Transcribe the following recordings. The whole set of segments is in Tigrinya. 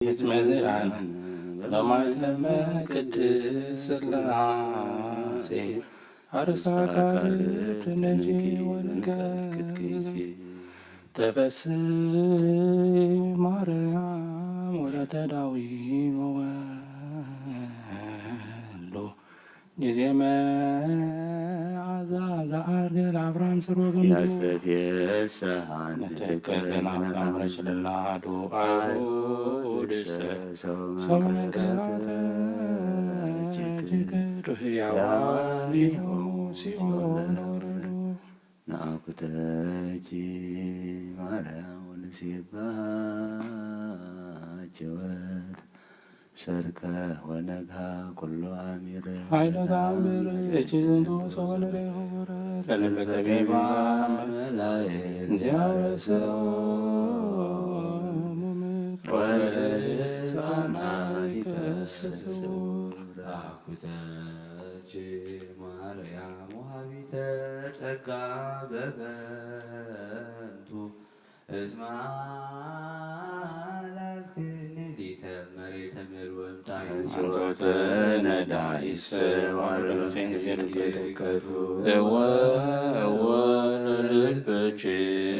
መዝኣን በማይተመ ቅድስት ሥላሴ አርሳካልት ነኪ ወንከት ጊዜ ተፈስ ማርያም ወለተ ዳዊት ወወልዶ ጊዜ መዓዛ ዘአርገ ለአብርሃም ስርወ ግንዱ ያስተፍየሰ ነተከዘና አምረች ለላዱ አይሁድ ሰው መንከራተ ችግር ሕያዋን ይሁ ሲኦል ወረዱ። ናኩተኪ ማርያም ወንሴባሃ ጭወት ሰርቀ ወነግሃ ኩሎ አሚረ ኃይለ ተአምር እጅ ዝንቱ ሰው ንሬሆ ለልበ ጠቢባ መላእክት እንዚያበሰሙ ምክር ወህፃናት ይከሰሱ። ናኩተኪ ማርያም ወሃቢተ ጸጋ በከንቱ እስማ ላልክኒ ሊተ መሬተ ምድር ወምጣይ አንሶተ ነዳይሰ ዋርዶሴን ፊልጌት ከቱ እወ እወ ለልብኪ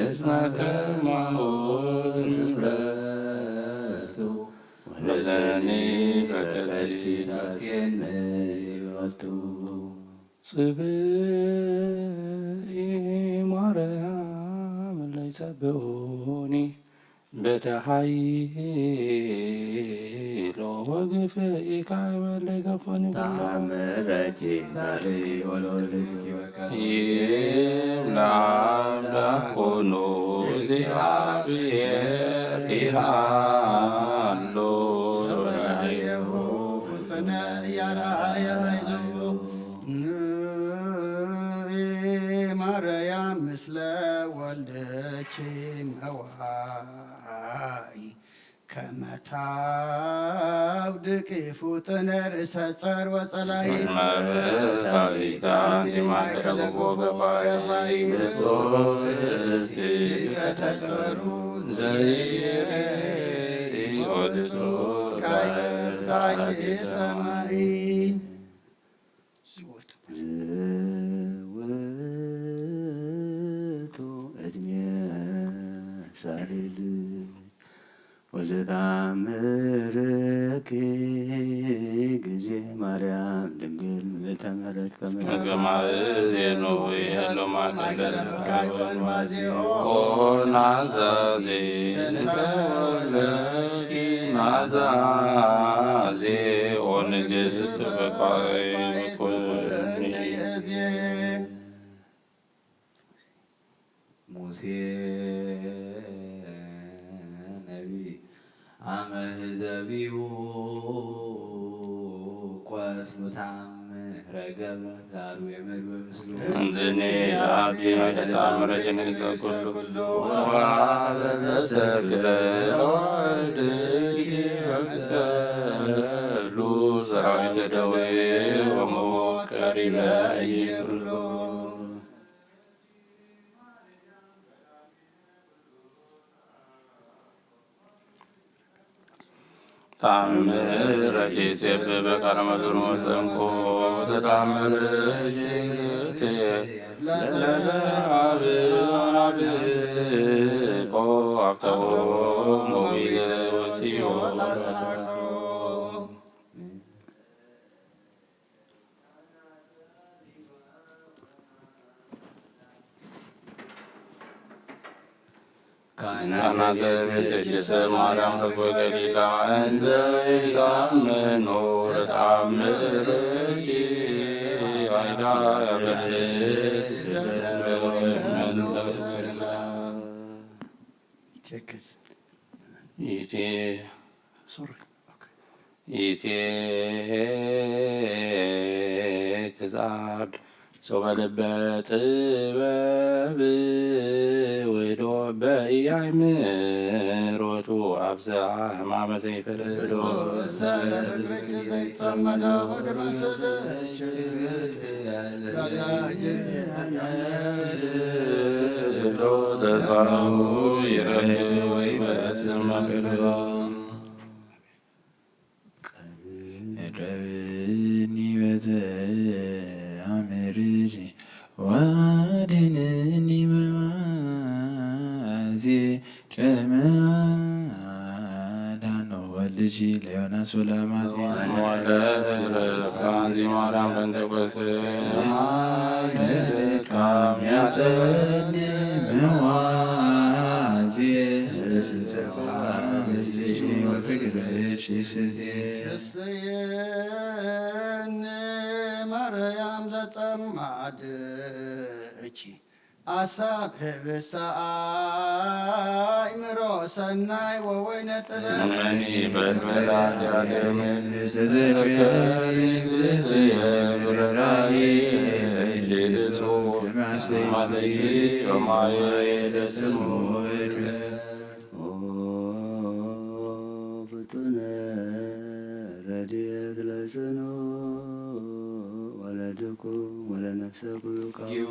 እስመ ከማሁ ምሕረቱ ወዘኒ በከትኪ ታሴን ይበቱ። ጽብኢ ማርያም ለይጸብኡኒ በተሃይሎ ወግፍኢካ ይበል ይገፎኒ ኩሎ። ተአምረኪ ዛሬ ወለወትኪ በቃ ይብላ አምላክ ኮኑ እግዚአብሔር ይሃሎ። ሰበናየሁ ፍልጥነ ያራያ ይዘው ማርያም ምስለ ወልደኪ መዋይ ከመ ታብድቂ ፉጥነ ርእሰ ጸር ወጸላይ። መርታዊታ ቲማከለ ጎገባይ ብሶ ርእሲ ከተጸሩ ዘይሬ ወድሶ ካይታች ሰማይ። ዝወቱ ዕድሜ ሳይል ወዘታምርኪ ጊዜ ማርያም ድንግል ምእተ ምሕረት ከመ እስመ ከማእዜኑ ይህሉ ማእከለ ልብኪ ወንባዜኦ ናዛዜ እንተ ወለድኪ ናዛዜ ኦ ንግሥት በቃይ ኩኒ። ሙሴ ነቢይ አመ ህዘቢሁ ቆስ ሙታም ረገም ዛሩ የመድበ ምስሉ። እንዝኒ ለአቢ ተአምረኪ ንግዘ ኩሉ ወአበዘ ተክለ ወድኪ መስቀሉ ሰራዊተ ደዌ ወመወቀሪ ለእይትሉ። ተአምረኪ ይሴብሕ በቃለ መዝሙር መሰንቆ ተአምረኪ እግዝእትየ ለለአብ አብቆ አብተዎ ሞቢለ ወፂዮ ካህናተ ቤተ ኪሰ ማርያም ርግበ ገሊላ እንዘ ይታመኖ ለተአምርኪ አይዳ ያበልት ስለ መንፈስ ቅዱስ። ይቴክስ። ይቴ-፣ ሶሪ። ኦኬ። ይቴ ክዛድ ሶበ ልበ ጥበብ ወዶ በኢያእምሮቱ አብዝሃ ሕማመ ዘይፈልጦ። ተስፋሁ ይረክብ ወይፈጽም አገልግሎ። ኪዳን ወልድኪ ለዮናስ ወለማቴ ወለተረፋን ዚማራ ጴንጠቆስቴ መልካም ያጸኒ መዋዜ ወፍቅርሽ ስቴ ስስየኒ ማርያም ለጸማድኪ ኣሳብ ህብሳ ኣእምሮ ሰናይ ወወይነ ጥበብ መኒ በድመዳት ያደምን ዝተዘከሪ ዝዝየ ብረራይ ጅልጹ ማሰይ ዮማየ ለጽሙ ፍጡነ ረድኤት ለጽኑ ወለድኩም ወለነፍሰ ኩሉ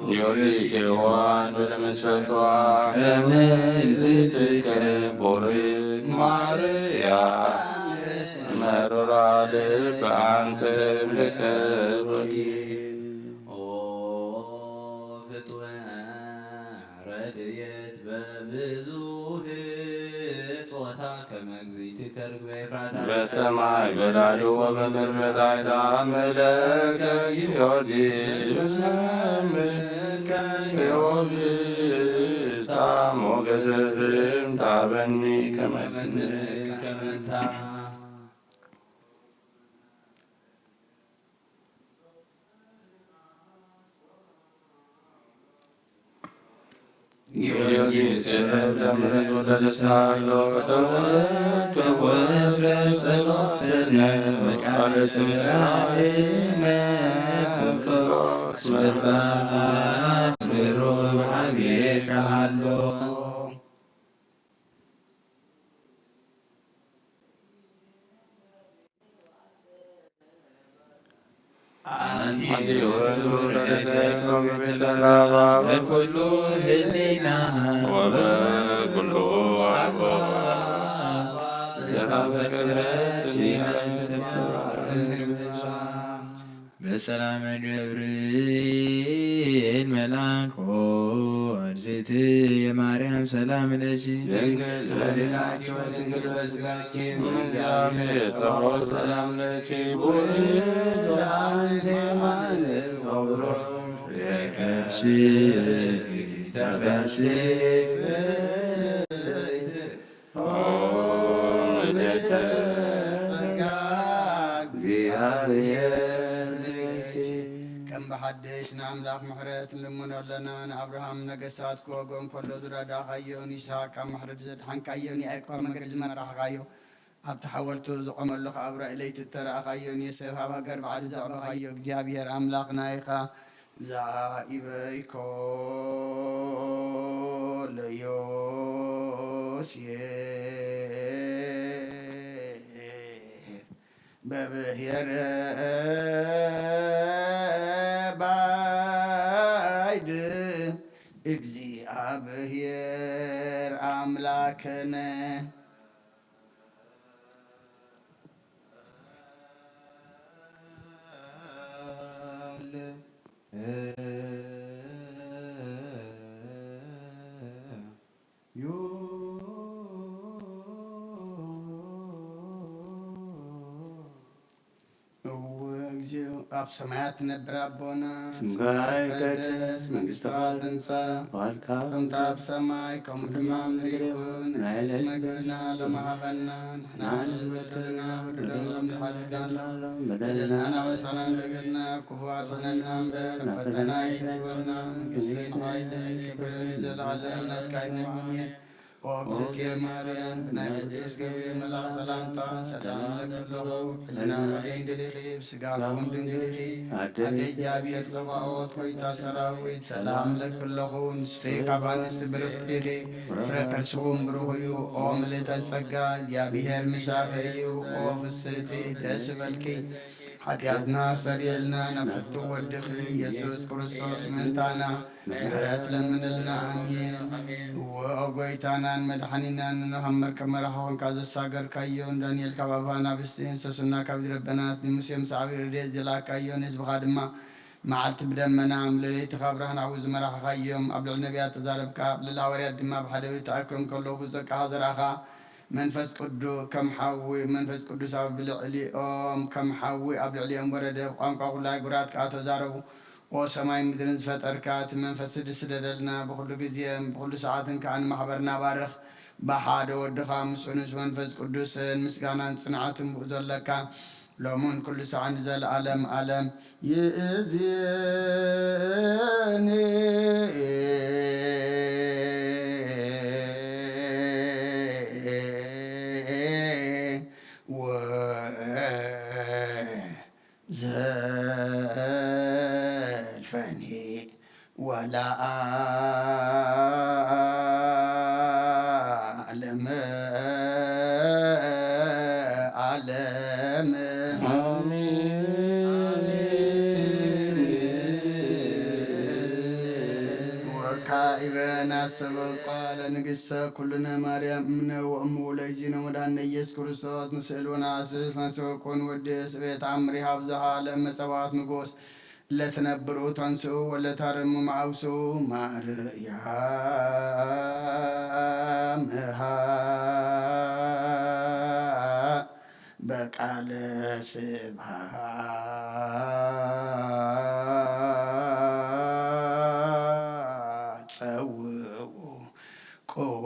ጊዮርጊስ ዮሐን ወለመሰልዋ ከምልዝትከ ቦርክ ማርያ መሮራ ልብ አንተ ምልከ ወጊ ኦ ፍጡነ ረድኤት በብዙህ ጾታ ከመ እግዚእቲ ከርግበ ኤፍራታ በሰማይ በላዕሊ ወበምድር በታሕታ ምለከ ጊዮርጊስ ብሰምከ ቴዎብስታ ሞገሰ ስም ታበኒ ከመስምከ ከመንታ ጊዮርጊስ ርብ ለምሕረት ወለተሳሎ ከተወከብ ወትረ ጸሎትነ ወቃለ ጽላእነ ኩሎ ስበባና ርሩብ ሀቤከ ሃሎ። አንቲ ውእቱ ረድኤተ ኩሉ ህሊና ወበኩሉ ዘተፈቀረት በሰላመ ገብርኤል መልአክ ሆይ፣ እግዝእትየ ማርያም ሰላም ለኪ። ድንግል በድናኪ ወድንግል በስጋኪ እግዚአብሔር ጸባኦት ሰላም ለኪ። ቡርክት አንቲ እምአንስት ወብሩክ ፍሬ ከርሥኪ ተፈሥሒ ፍስሕት ኦ ምልዕተ ጸጋ እግዚአብሔር ምስሌኪ። ከም ብሓድሽ ንኣምላኽ ምሕረት ንልምኖ ኣለና። ንኣብርሃም ነገስታት ክወግኦ እንከሎ ዝረዳእካዮ፣ ንይስሓቅ ካብ ማሕረዲ ዘድሓንካዮ፣ ንያዕቆብ መንገዲ ዝመራሕካዮ፣ ኣብቲ ሓወልቱ ዝቖመሉ ከኣ ኣብ ራእይ ለይቲ እተራእኻዮ፣ ንዮሴፍ ኣብ ሃገር ባዕዲ ዘዕበኻዮ፣ እግዚኣብሔር ኣምላኽና ኢኻ። ዛኢበይኮ ለዮሴፍ በብሄረ ባይድ እግዚኣብሔር ኣምላክነ። እወ እግዚኦ፣ ኣብ ሰማያት ትነብር ኣቦና፣ ስምካ ይቀደስ፣ መንግስትኻ ትምጻእ፣ ፍቓድካ ከምቲ ኣብ ሰማይ ከምኡ ድማ ኣብ ምድሪ ይኹን። ናይ ዕለት መግብና ሎሚ ሃበና፣ ንሕና ንዝበደሉና በደሎም ንሓድግ ኣለና፣ በደልና ናበሳና ንገድና፣ ክፉ ኣድሕነና እምበር፣ ናብ ፈተና ኣይተእትወና፣ መንግስቲ ሰማይ ዘለዓለም ናትካ እዩ። ኣሜን። ኦ እግዝእትየ ማርያም፣ ብናይ ቅዱስ ገብርኤል መልኣኽ ሰላምታ ሰላም እብለኪ ኣለኹ። ሕልናኺ ድንግል ኢኺ፣ ብስጋኺ እውን ድንግል ኢኺ። ኣደ እግዚኣብሔር ጸባኦት፣ ጐይታ ሰራዊት፣ ሰላም እብለኪ ኣለኹ። ንስኺ ካብ ኣንስቲ ብርኽቲ ኢኺ፣ ፍረ ከርስኺ እውን ብሩኽ እዩ። ኦ ምልእተ ጸጋ፣ እግዚኣብሔር ምሳኺ እዩ። ኦ ፍስሕቲ፣ ደስ ይበልኪ፣ ሓጢኣትና ኣስተሰርየልና፣ ናብ ፍቱው ወድኺ ኢየሱስ ክርስቶስ ምእንታና ምሕረት ለምንልና። ኣሜን። እወ፣ ኦ ጐይታናን መድሓኒናን፣ ንኖህ ኣብ መርከብ መራሒ ኾንካ ዘሳገርካዮ፣ ንዳንኤል ካብ ኣፋ ኣናብስቲ፣ ንሰሱና ካብ ኢድ ረበናት፣ ንሙሴ ምስ ዓብዪ ረድኤት ዝለኣካዮ፣ ንህዝብኻ ድማ መዓልቲ ብደመና፣ ለለይቲ ካብ ብርሃን ሓዊ ዝመራሕኻዮም፣ ኣብ ልዕሊ ነቢያት ተዛረብካ፣ ኣብ ልዕሊ ሃዋርያት ድማ ብሓደ ቤት ተኣኪቦም ከለዉ ብጸጋኻ ዘርኣኻ፣ መንፈስ ቅዱ ከም ሓዊ መንፈስ ቅዱስ ኣብ ልዕሊኦም ከም ሓዊ ኣብ ልዕሊኦም ወረደ። ብቋንቋ ኩሉ ኣህጉራት ከኣ ተዛረቡ። ኦ ሰማይ ምድርን ዝፈጠርካ እቲ መንፈስ ስደደልና። ብኹሉ ግዜን ብኹሉ ሰዓትን ከኣ ንማሕበርና ባርኽ። ብሓደ ወድኻ ምስኡ ንመንፈስ ቅዱስን ምስጋናን ጽንዓትን ብኡ ዘለካ ሎምን ኩሉ ሰዓን ንዘለኣለም ኣለም ይእዜኒ ወዘልፈኒ ወለዓለመ ዓለም። አሜን። ወካዕበ ናሰበ ቃለ ንግሥተ ኩልነ ማርያም እምነ ወእሙ ለእግዚእነ ወመድኃኒነ ኢየሱስ ክርስቶስ ንስእል ወነሐስስ። ነሰበኮን ወድስ ቤት አምሪ ሀብዝሃ ለእመ ጸባኦት ንጉሥ ለትነብሩ ተንስኡ ወለታረሙ መዓውሱ ማርያምሃ በቃለ ስብሐት ጸውዑ ቆሙ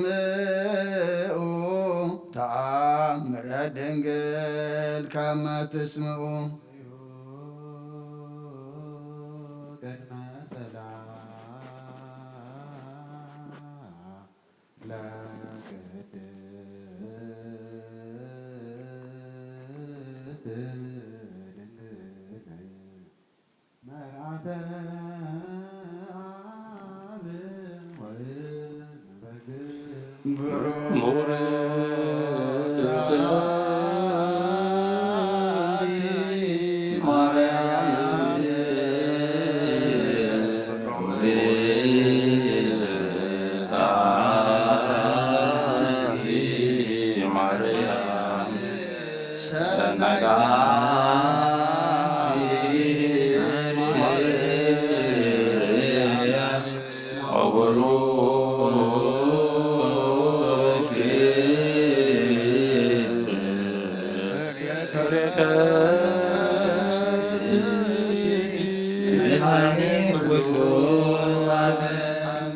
ወአስምዑ ተአምረ ድንግል ከመ ትስምዑ። ቅድመ ሰላም ለቅድስት ድንግል መርዓተ አብ ወወልድ ወመንፈስ ቅዱስ።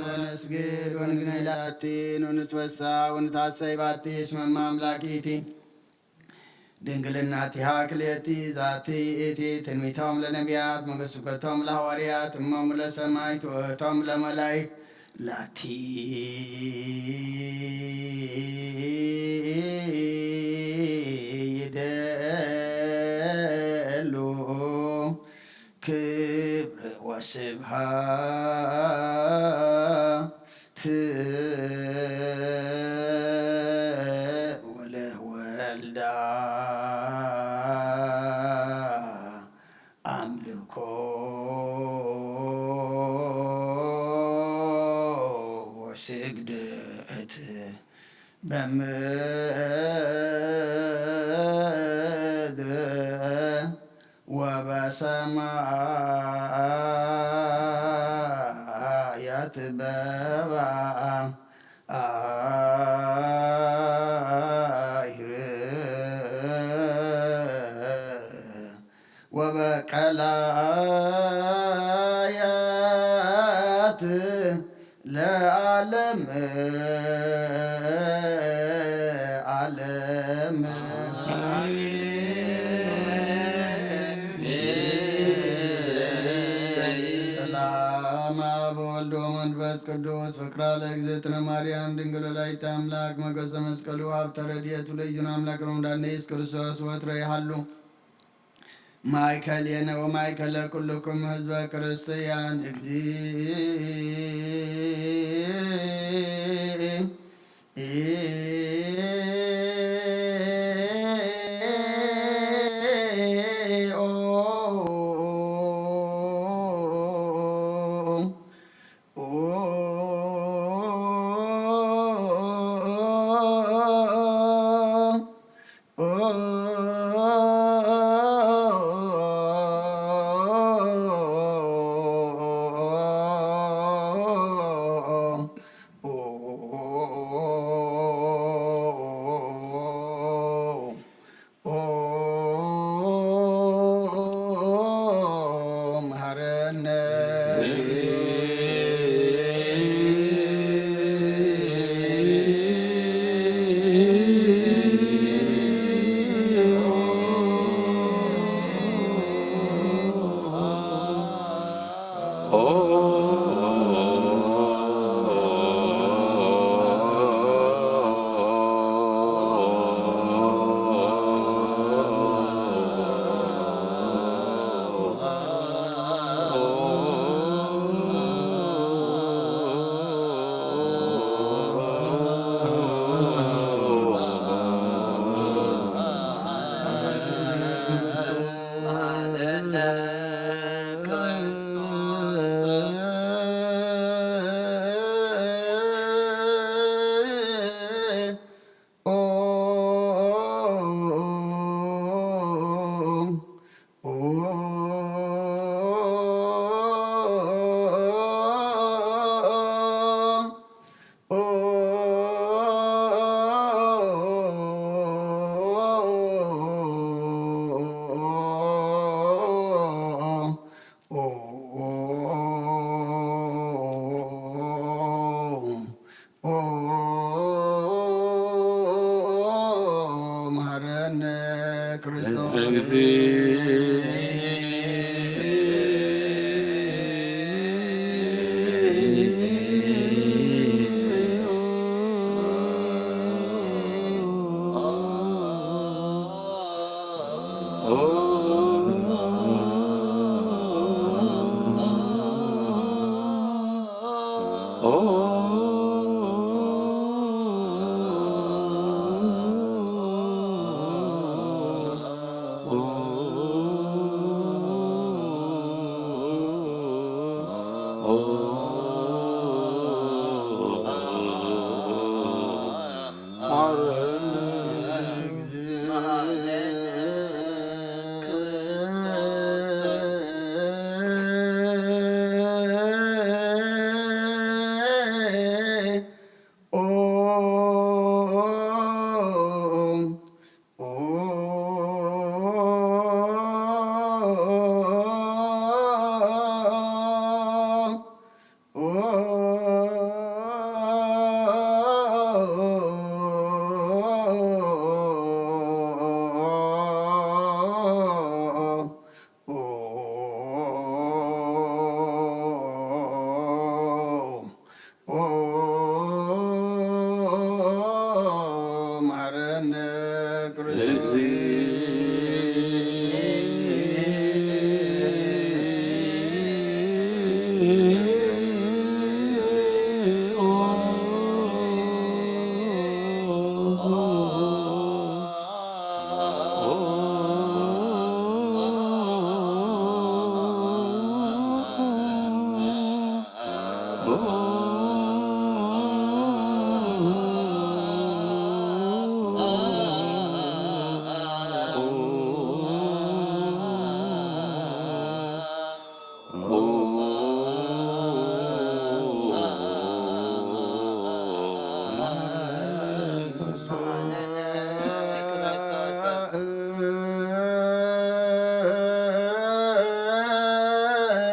ነስግድ ወንግነይ ላቲ ወንትወሳ ወንትሐሰይ ባቲ እስመ እመ አምላክ ኢቲ። ድንግልናቲሃ ክልኤቲ ዛቲ ይእቲ ትንቢቶም ለነቢያት መገስብከቶም ለሐዋርያት እሞሙ ለሰማይት ውእቶም ለመላይክ ላቲ ይደሉ ክብር ወስብሐት ወለወልዳ አምልኮ ወስግደት በምድር ወበሰማያት በባ አይር ወበቀላያት ለዓለም ዓለም። ሰላም አብ ወወልድ ወመንፈስ ቅዱስ ፍቅራ ለእግዝእትነ ማርያም ድንግል ወላዲተ አምላክ መገሰ መስቀሉ ሀብተ ረድኤቱ ለይዝን አምላክ ረመዳን ኢየሱስ ክርስቶስ ወትረ ይሃሉ። ማእከሌነ ወማእከለ ኩልክሙ ህዝበ ክርስቲያን እግዚኦ። መሐረነ። መሐረነ ክርስቶስ። መሐረነ ክርስቶስ።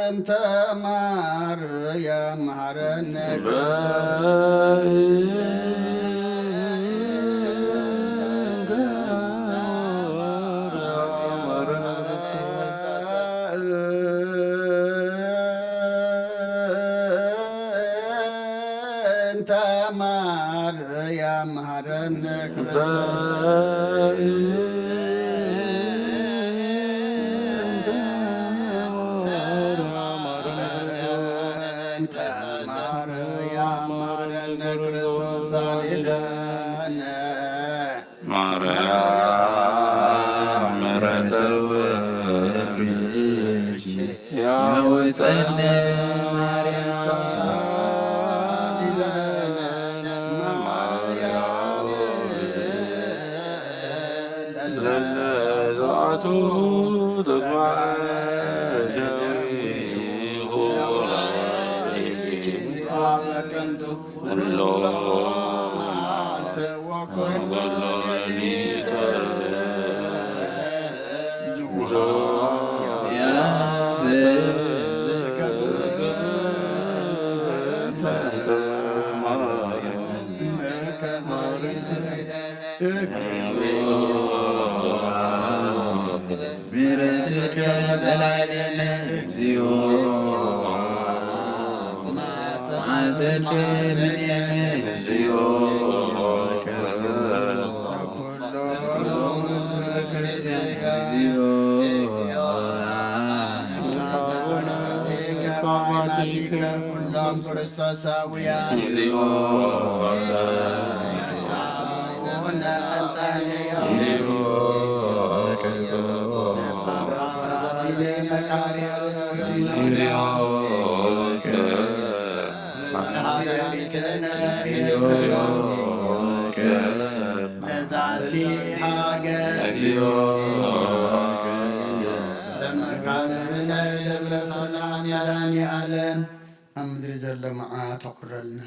እንተ ማርያም መሐረነ። እንተ ማርያም መሐረነ። እንተ ማርያም መሐረነ ክርስቶስ አድነነ። ማርያም ምሕረት ተወልድኪ ያውፀነ ማርያም። ለለዛቱ ተግባረ ደዊሁ ኩሎ ኩሎ ሌሊተ ምሕረትከ ተላዕለነ እግዚኦ። መዓትከ ምንየነ እግዚኦ። ኩሎ ክርስቲያን እግዚኦ። ኩሎም ክርስቶሳውያን እግዚኦ። ለዛቲ ሃገር ለመካነ ደብረ ሰላም መድኃኔ ዓለም ኣብ ምድሪ ዘሎ መዓት ኣቑረልና።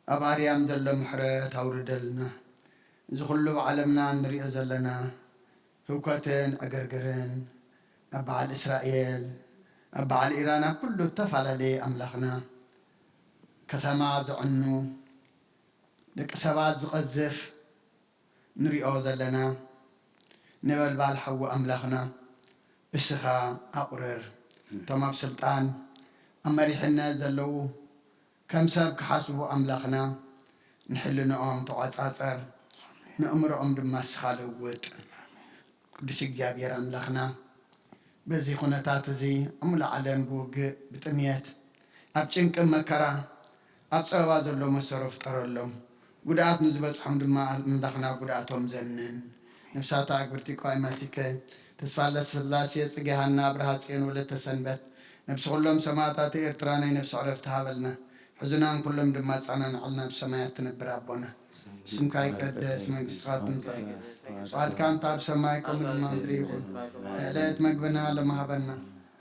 ኣብ ኣርያም ዘሎ ምሕረት ኣውርደልና። እዚ ኩሉ ኣብ ዓለምና እንሪኦ ዘለና ህውከትን ዕግርግርን፣ ኣብ በዓል እስራኤል፣ ኣብ በዓል ኢራን፣ ኣብ ኩሉ እተፈላለየ ኣምላኽና፣ ከተማ ዘዕኑ፣ ደቂ ሰባት ዝቐዝፍ ንሪኦ ዘለና፣ ነበልባል ሓዊ ኣምላኽና፣ እስኻ ኣቑርር። እቶም ኣብ ስልጣን፣ ኣብ መሪሕነት ዘለዉ፣ ከም ሰብ ክሓስቡ ኣምላኽና ንሕልንኦም ተቖጻጸር፣ ንእምሮኦም ድማ ንስኻ ለውጥ። ቅዱስ እግዚኣብሔር ኣምላኽና፣ በዚ ኩነታት እዚ ኣብ ሙሉእ ዓለም ብውግእ፣ ብጥምየት፣ ኣብ ጭንቂ መከራ፣ ኣብ ጸበባ ዘሎ መሰሮ ፍጠረሎም። ጉድኣት ንዝበጽሖም ድማ ኣምላኽና ጉድኣቶም ዘንን። ነፍሳት ኣግብርቲ ቀዋማቲከ ተስፋ ለስላሴ፣ ጽጌ ሃና፣ ኣብርሃ ጽዮን፣ ወለተ ሰንበት፣ ነብሲ ኩሎም ሰማእታት ኤርትራ ናይ ነፍሲ ዕረፍቲ ሃበልና። ሕዙናን ኩሎም ድማ ኣጸናንዐልና፣ ኣብ ሰማያት ትነብር ኣቦና። ስምካ ይቀደስ፣ መንግስትኻ ትምጻእ፣ ፍቓድካ እንተ ኣብ ሰማይ ከምኡ ድማ ምድሪ ይኹን። ዕለት መግብና ሎሚ ሃበና።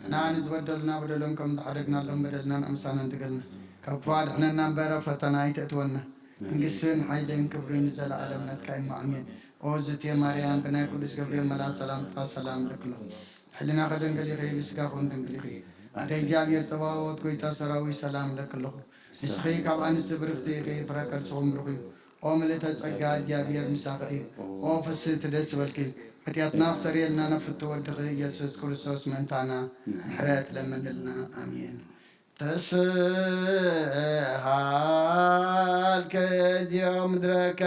ንሕና ንዝበደሉና በደሎም ከም ዝሓደግናሎም በደልና ንኣምሳና እንድገልና። ካብ ክፉእ ኣድሕነና እምበር፣ ኣብ ፈተና ኣይተእትወና። መንግስትን ሓይልን ክብርን ንዘለኣለም ናትካ እዩ እሞ፣ ኣሜን። ኦ ዝቴ ማርያም፣ ብናይ ቅዱስ ገብርኤል መልኣክ ሰላምታ ሰላም እብለኪ ኣለኹ። ሕልናኺ ድንግል ኢኺ፣ ብስጋኹን ድንግል ኢኺ። ኣደ እግዚኣብሔር ጸባኦት፣ ጎይታ ሰራዊት፣ ሰላም እብለኪ ኣለኹ። ንስኺ ካብ ኣንስቲ ብርኽቲ ኢኺ፣ ፍረ ከርስኹም ብሩኽ እዩ። ኦ ምልእተ ጸጋ፣ እግዚኣብሔር ምሳኺ እዩ። ኦ ፍስህቲ፣ ደስ ይበልኪ። ሓጢኣትና ክሰርየልና፣ ናብ ፍትው ወድኺ ኢየሱስ ክርስቶስ ምእንታና ምሕረት ለምንልና። ኣሜን። ተስሃልከ ዚኦ ምድረከ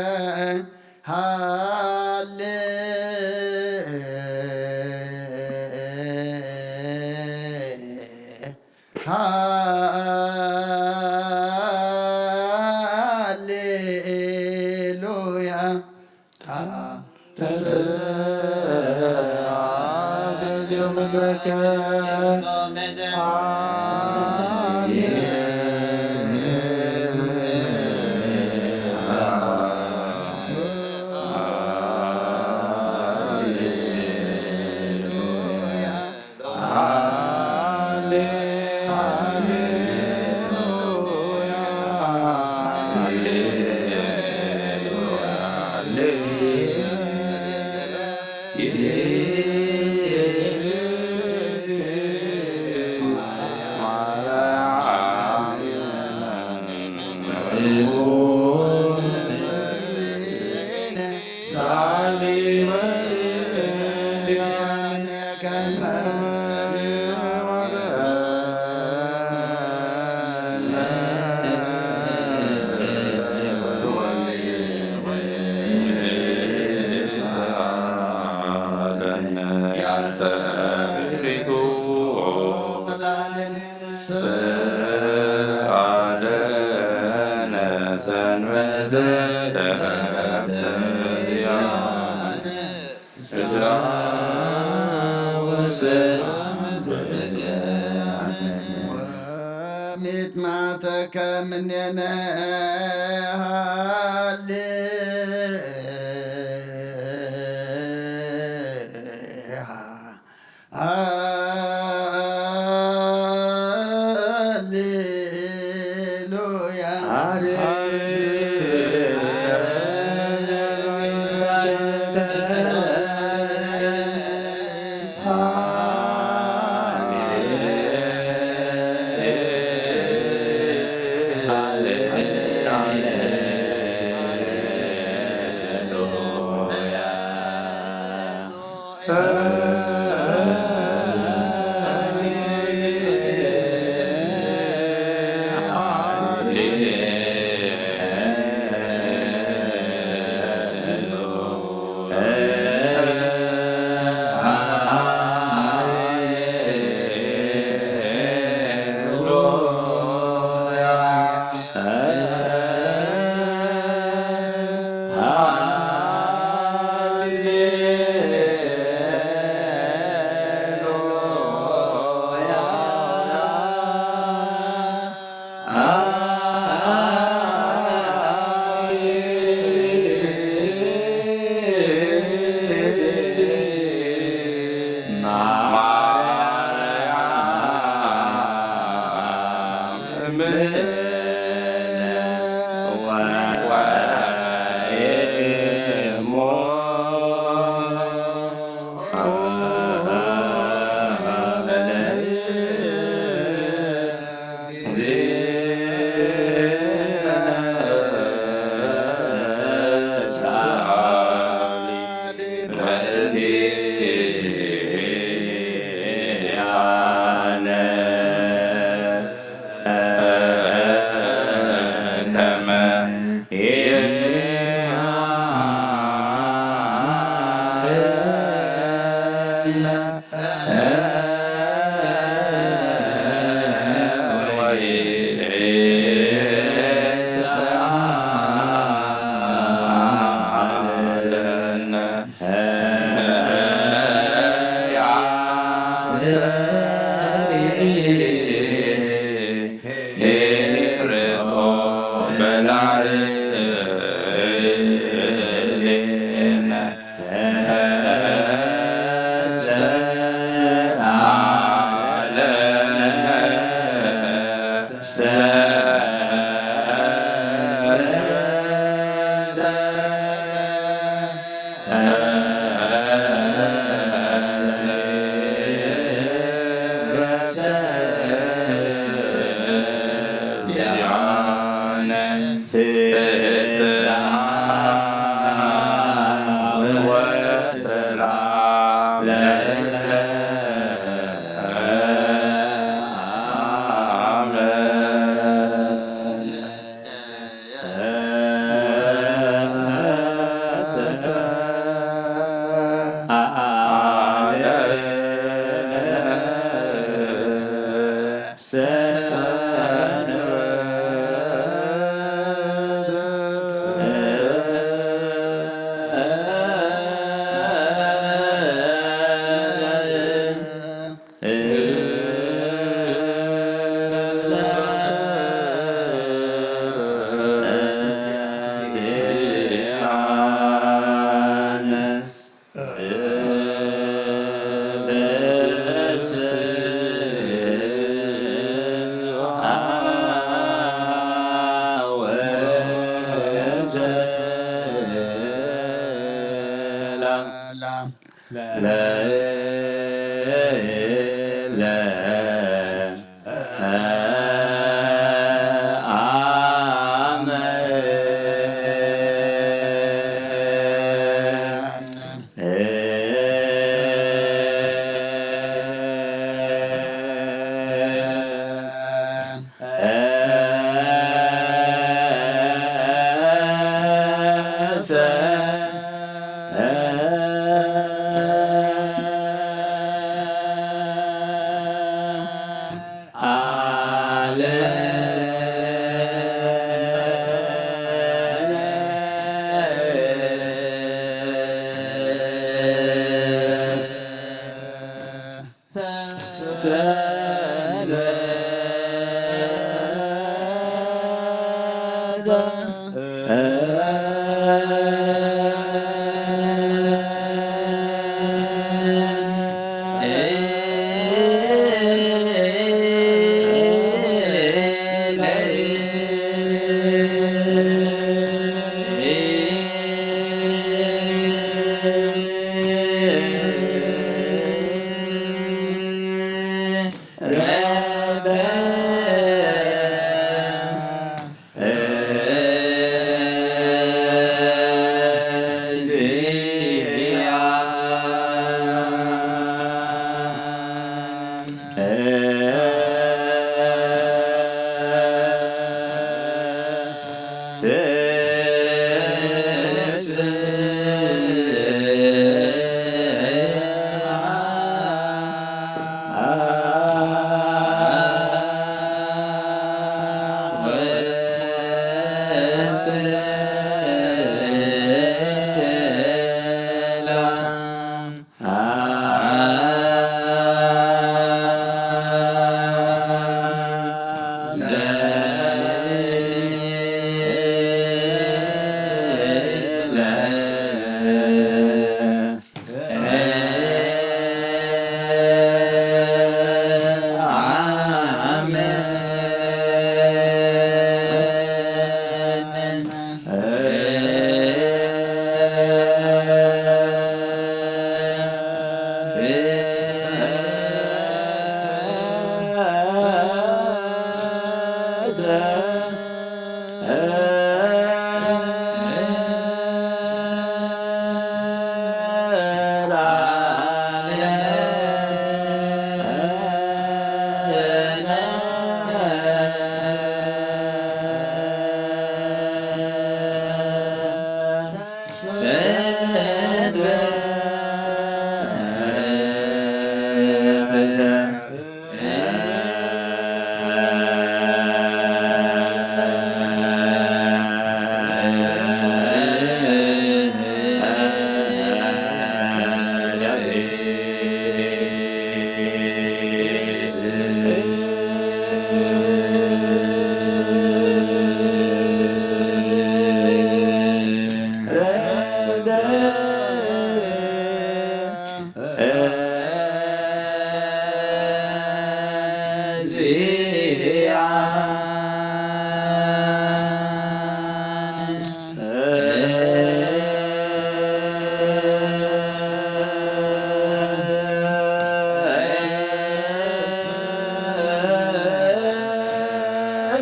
ሃሌ ሃሌሉያ።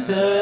Sir.